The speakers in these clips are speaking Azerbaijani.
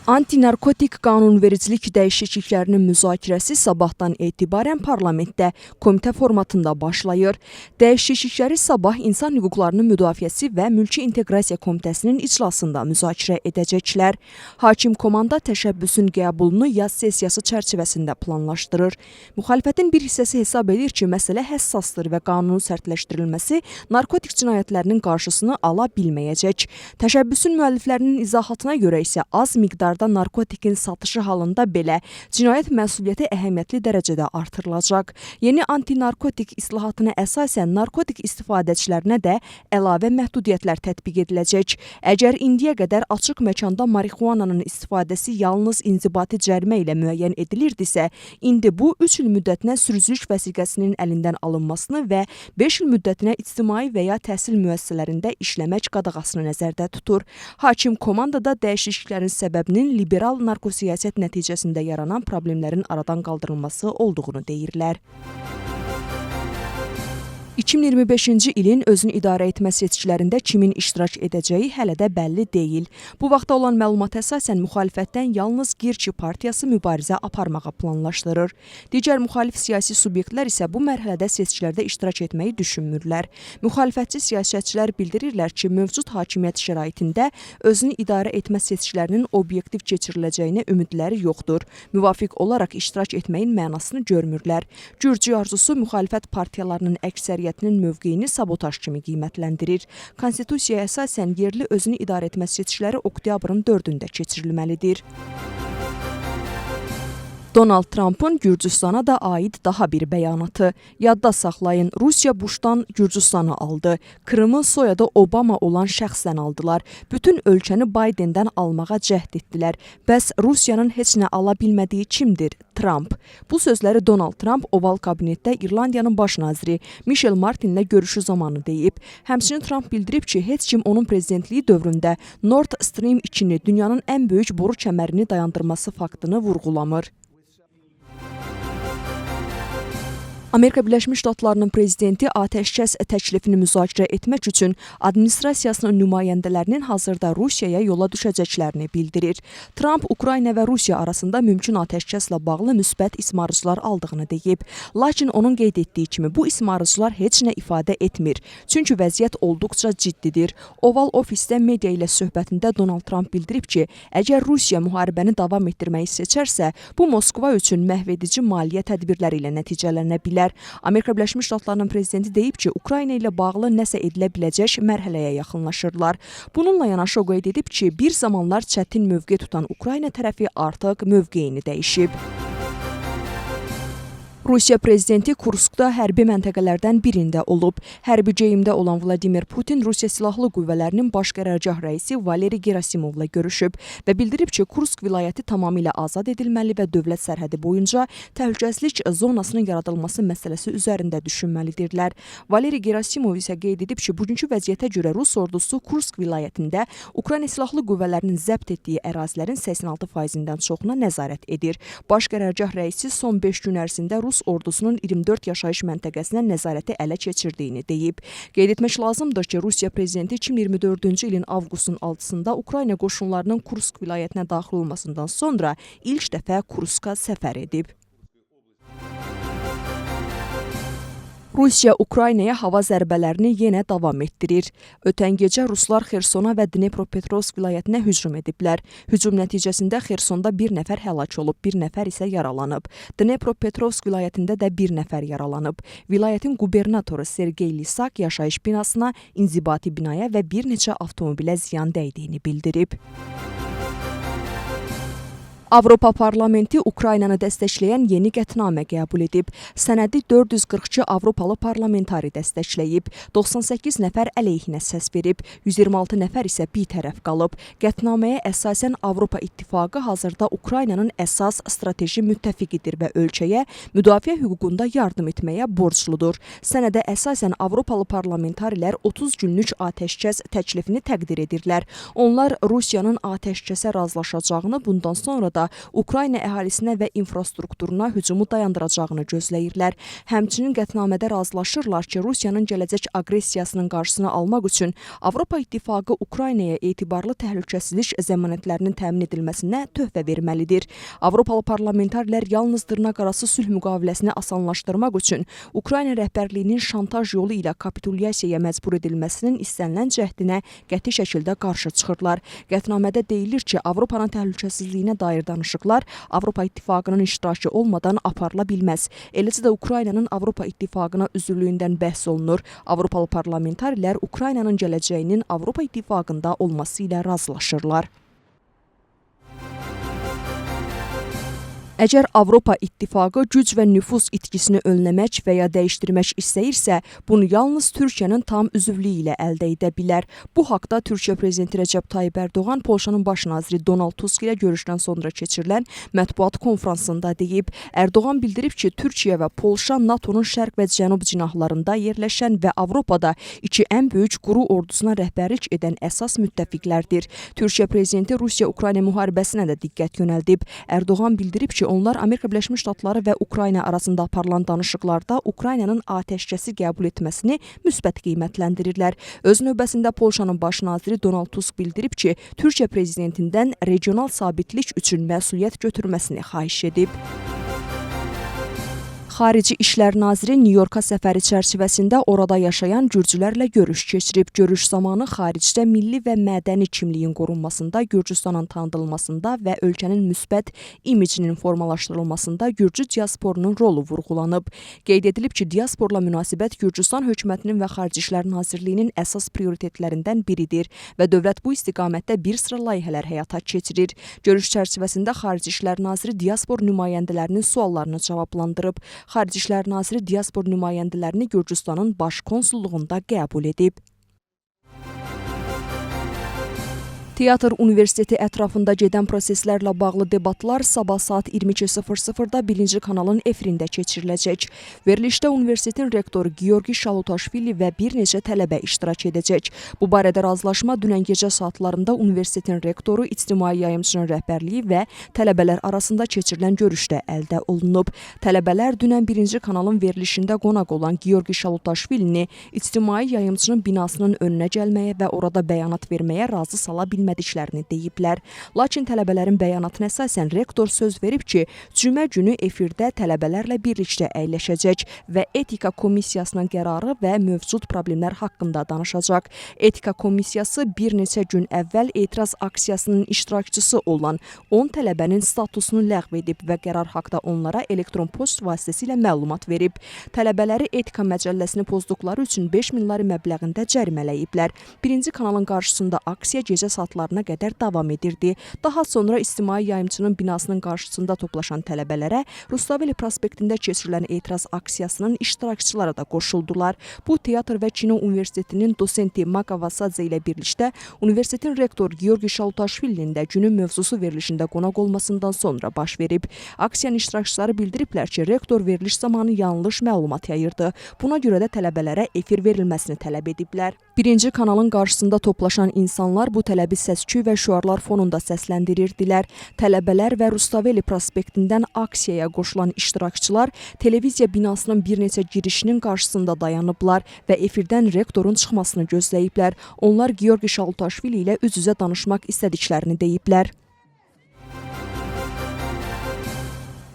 Antinarkotik qanunvericilik dəyişikliklərinin müzakirəsi sabahdan etibarən parlamentdə komitə formatında başlayır. Dəyişiklikləri sabah İnsan Hüquqlarının Müdafiəsi və Mülki İnteqrasiya Komitəsinin iclasında müzakirə edəcəklər. Hakim komanda təşəbbüsün qəbulunu yaz sessiyası çərçivəsində planlaşdırır. Müxalifətin bir hissəsi hesab edir ki, məsələ həssasdır və qanunun sərtləşdirilməsi narkotik cinayətlərinin qarşısını ala bilməyəcək. Təşəbbüsün müəlliflərinin izahatına görə isə az miqdarda narkotikin satışı halında belə cinayət məsuliyyəti əhəmiyyətli dərəcədə artırılacaq. Yeni antinarkotik islahatına əsasən narkotik istifadəçilərinə də əlavə məhdudiyyətlər tətbiq ediləcək. Əgər indiyə qədər açıq məkanda marixuananın istifadəsi yalnız inzibati cərimə ilə müəyyən edilirdisə, indi bu 3 il müddətinə sürücülük vəsiqəsinin əlindən alınmasını və 5 il müddətinə ictimai və ya təhsil müəssisələrində işləmək qadağasını nəzərdə tutur. Hakim komandada dəyişikliklərin səbəbinin liberal narkosiyasət nəticəsində yaranan problemlərin aradan qaldırılması olduğunu deyirlər. 2025-ci ilin özünü idarə etmə seçkilərində kimin iştirak edəcəyi hələ də bəlli deyil. Bu vaxta olan məlumata əsasən müxalifətdən yalnız Girçi partiyası mübarizə aparmağa planlaşdırır. Digər müxalif siyasi subyektlər isə bu mərhələdə seçkilərdə iştirak etməyi düşünmürlər. Müxalifətçi siyasətçilər bildirirlər ki, mövcud hakimiyyət şəraitində özünü idarə etmə seçkilərinin obyektiv keçiriləcəyinə ümidləri yoxdur. Müvafiq olaraq iştirak etməyin mənasını görmürlər. Gürcü arzusu müxalifət partiyalarının əksəriyyətinin mövqeyini sabotaj kimi qiymətləndirir. Konstitusiyaya əsasən yerli özünü idarə etmə seçkiləri oktyabrın 4-ündə keçirilməlidir. Donald Trumpın Gürcüstana da aid daha bir bəyanatı. Yadda saxlayın, Rusiya Buşdan Gürcüstanı aldı. Krımı soyadı Obama olan şəxsdən aldılar. Bütün ölkəni Bidendən almağa cəhd etdilər. Bəs Rusiyanın heç nə ala bilmədiyi kimdir? Trump. Bu sözləri Donald Trump Oval Kabinetdə İrlandiyanın baş naziri Michel Martinlə görüşü zamanı deyib. Həmçinin Trump bildirib ki, heç kim onun prezidentliyi dövründə Nord Stream 2-ni, dünyanın ən böyük boru kəmərini dayandırması faktını vurğulamır. Amerika Birləşmiş Ştatlarının prezidenti atəşkəs təklifini müzakirə etmək üçün administrasiyasının nümayəndələrinin hazırda Rusiyaya yola düşəcəklərini bildirir. Trump Ukrayna və Rusiya arasında mümkün atəşkəslə bağlı müsbət ismarıcılar aldığını deyib. Lakin onun qeyd etdiyi kimi bu ismarıcılar heç nə ifadə etmir. Çünki vəziyyət olduqca ciddidir. Oval Ofisdə media ilə söhbətində Donald Trump bildirib ki, əgər Rusiya müharibəni davam etdirməyi seçərsə, bu Moskva üçün məhvedici maliyyə tədbirləri ilə nəticələnə bilər. Amerika Birləşmiş Ştatlarının prezidenti deyib ki, Ukrayna ilə bağlı nəsə edilə biləcək mərhələyə yaxınlaşırlar. Bununla yanaşı o qeyd edib ki, bir zamanlar çətin mövqe tutan Ukrayna tərəfi artıq mövqeyini dəyişib. Rusiya prezidenti Kurskda hərbi məntəqələrdən birində olub. Hərbi geyimdə olan Vladimir Putin Rusiya Silahlı Qüvvələrinin baş qərargah rəisi Valeri Gerasimovla görüşüb və bildirib ki, Kursk vilayəti tamamilə azad edilməli və dövlət sərhədi boyunca təhlükəsizlik zonasının yaradılması məsələsi üzərində düşünməlidirlər. Valeri Gerasimov isə qeyd edib ki, bugünkü vəziyyətə görə Rus ordusu Kursk vilayətində Ukrayna Silahlı Qüvvələrinin zəbt etdiyi ərazilərin 86%-dən çoxuna nəzarət edir. Baş qərargah rəisi son 5 gün ərzində Rus ordusunun 24 yaşayış məntəqəsinə nəzarəti ələ keçirdiyini deyib. Qeyd etmək lazımdır ki, Rusiya prezidenti 2024-cü ilin avqustun 6-sında Ukrayna qoşunlarının Kursk vilayətinə daxil olmasından sonra ilk dəfə Kurska səfər edib. Rusiya Ukraynaya hava zərbələrini yenə davam etdirir. Ötən gecə ruslar Xersona və Dnepropetrovsk vilayətinə hücum ediblər. Hücum nəticəsində Xersonda bir nəfər həlak olub, bir nəfər isə yaralanıb. Dnepropetrovsk vilayətində də bir nəfər yaralanıb. Vilayətin qubernatoru Sergey Lisak yaşayış binasına, inzibati binaya və bir neçə avtomobilə ziyan dəydiyini bildirib. Avropa Parlamenti Ukraynanı dəstəkləyən yeni qətnamə qəbul edib. Sənədi 442 Avropalı parlamentari dəstəkləyib. 98 nəfər əleyhinə səs verib, 126 nəfər isə bitərəf qalıb. Qətnaməyə əsasən Avropa İttifaqı hazırda Ukraynanın əsas strateji müttəfiqidir və ölkəyə müdafiə hüququnda yardım etməyə borcludur. Sənədə əsasən Avropalı parlamentarilər 30 günlük atəşkəs təklifini təqdir edirlər. Onlar Rusiyanın atəşkəsə razılaşacağını, bundan sonra da da Ukrayna əhalisinə və infrastrukturuna hücumu dayandıracağını gözləyirlər. Həmçinin qətnamədə razılaşırlar ki, Rusiyanın gələcək aqressiyasının qarşısını almaq üçün Avropa İttifaqı Ukraynaya etibarlı təhlükəsizlik zəmanətlərinin təmin edilməsinə töhfə verməlidir. Avropalı parlamentarilər yalnız dırnaqarası sülh müqaviləsini asanlaşdırmaq üçün Ukrayna rəhbərliyinin şantaj yolu ilə kapitulyasiyaya məcbur edilməsinin istənilən cəhdinə qəti şəkildə qarşı çıxırlar. Qətnamədə deyilir ki, Avropanın təhlükəsizliyinə dair danışıqlar Avropa İttifaqının iştirakı olmadan aparıla bilməz. Eləcə də Ukraynanın Avropa İttifaqına üzvlüyündən bəhs olunur. Avropalı parlamentarilər Ukraynanın gələcəyinin Avropa İttifaqında olması ilə razılaşırlar. Əgər Avropa İttifaqı güc və nüfuz itkisini önləmək və ya dəyişdirmək istəyirsə, bunu yalnız Türkiyənin tam üzvlüyü ilə əldə edə bilər. Bu haqda Türkiyə prezidenti Rəcəb Tayyib Ərdoğan Polşanın baş naziri Donald Tusk ilə görüşdən sonra keçirilən mətbuat konfransında deyib. Ərdoğan bildirib ki, Türkiyə və Polşa NATO-nun şərq və cənub cinahlarında yerləşən və Avropada iki ən böyük quru ordusuna rəhbərlik edən əsas müttəfiqlərdir. Türkiyə prezidenti Rusiya-Ukrayna müharibəsinə də diqqət yönəldib. Ərdoğan bildirib ki, onlar Amerika Birləşmiş Ştatları və Ukrayna arasında aparılan danışıqlarda Ukraynanın atəşkəsi qəbul etməsini müsbət qiymətləndirirlər. Öz növbəsində Polşanın baş naziri Donald Tusk bildirib ki, Türkiyə prezidentindən regional sabitlik üçün məsuliyyət götürməsini xahiş edib. Xarici İşlər Naziri Nyu-Yorka səfəri çərçivəsində orada yaşayan gürcülərlə görüş keçirib. Görüş zamanı xaricdə milli və mədəni kimliyin qorunmasında, Gürcüstanın tanıdılmasında və ölkənin müsbət imicinin formalaşdırılmasında gürcü diasporunun rolu vurğulanıb. Qeyd edilib ki, diasporla münasibət Gürcüstan hökumətinin və Xarici İşlər Nazirliyinin əsas prioritetlərindən biridir və dövlət bu istiqamətdə bir sıra layihələr həyata keçirir. Görüş çərçivəsində Xarici İşlər Naziri diaspor nümayəndələrinin suallarını cavablandırıb. Xarici İşlər Naziri diaspor nümayəndələrini Gürcüstanın baş konsulluğunda qəbul edib. Teatr Universiteti ətrafında gedən proseslərlə bağlı debatlar sabah saat 22:00-da 1-ci kanalın efirində keçiriləcək. Verilişdə universitetin rektoru Georgi Şalutaşvili və bir neçə tələbə iştirak edəcək. Bu barədə razılaşma dünən gecə saatlarında universitetin rektoru, ictimai yayımçının rəhbərliyi və tələbələr arasında keçirilən görüşdə əldə olunub. Tələbələr dünən 1-ci kanalın verilişində qonaq olan Georgi Şalutaşvilini ictimai yayımçının binasının önünə gəlməyə və orada bəyanat verməyə razı sala bilmədiklərini deyiblər. Lakin tələbələrin bəyanatına əsasən rektor söz verib ki, cümə günü efirdə tələbələrlə birlikdə əyləşəcək və etika komissiyasının qərarı və mövcud problemlər haqqında danışacaq. Etika komissiyası bir neçə gün əvvəl etiraz aksiyasının iştirakçısı olan 10 tələbənin statusunu ləğv edib və qərar haqda onlara elektron poçt vasitəsilə məlumat verib. Tələbələri etika məcəlləsini pozduqları üçün 5000 lari məbləğində cərimələyiblər. 1-ci kanalın qarşısında aksiya gecə saatlarına qədər davam edirdi. Daha sonra ictimai yayımçının binasının qarşısında toplaşan tələbələrə Rustaveli prospektində keçirilən etiraz aksiyasının iştirakçıları da qoşuldular. Bu Teatr və Kino Universitetinin dosenti Maka Vasadze ilə birlikdə universitetin rektoru Georgi Şalutaşvilinin də günün mövzusu verilişində qonaq olmasından sonra baş verib. Aksiyanın iştirakçıları bildiriblər ki, rektor veriliş zamanı yanlış məlumat yayırdı. Buna görə də tələbələrə efir verilməsini tələb ediblər. 1-ci kanalın qarşısında toplaşan insanlar bu tələbi səs-küy və şüarlar fonunda səsləndirirdilər. Tələbələr və Rustaveli prospektindən aksiyaya qoşulan iştirakçılar televiziya binasının bir neçə girişinin qarşısında dayanıblar və efirdən rektorun çıxmasını gözləyiblər. Onlar Georgi Şalutaşvili ilə üz-üzə danışmaq istədiklərini deyiblər.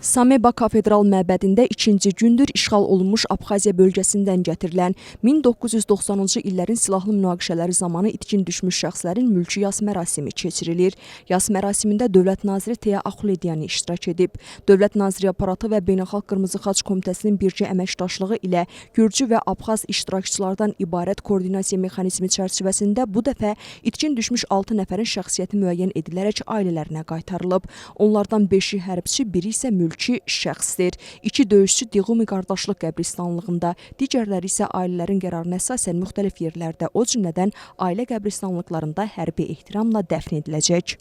Sameba Kafedral məbədində ikinci gündür işğal olunmuş Abxaziya bölgəsindən gətirilən 1990-cı illərin silahlı münaqişələri zamanı itkin düşmüş şəxslərin mülki yas mərasimi keçirilir. Yas mərasimində Dövlət naziri Tea Axulediyani iştirak edib. Dövlət naziri aparatı və Beynəlxalq Qırmızı Xaç Komitəsinin birgə əməkdaşlığı ilə Gürcü və Abxaz iştirakçılardan ibarət koordinasiya mexanizmi çərçivəsində bu dəfə itkin düşmüş 6 nəfərin şəxsiyyəti müəyyən edilərək ailələrinə qaytarılıb. Onlardan 5-i hərbçi, biri isə mülki şəxsdir. 2 döyüşçü Diğumi qardaşlıq qəbristanlığında, digərləri isə ailələrin qərarına əsasən müxtəlif yerlərdə, o cümlədən ailə qəbristanlıqlarında hərbi ehtiramla dəfn ediləcək.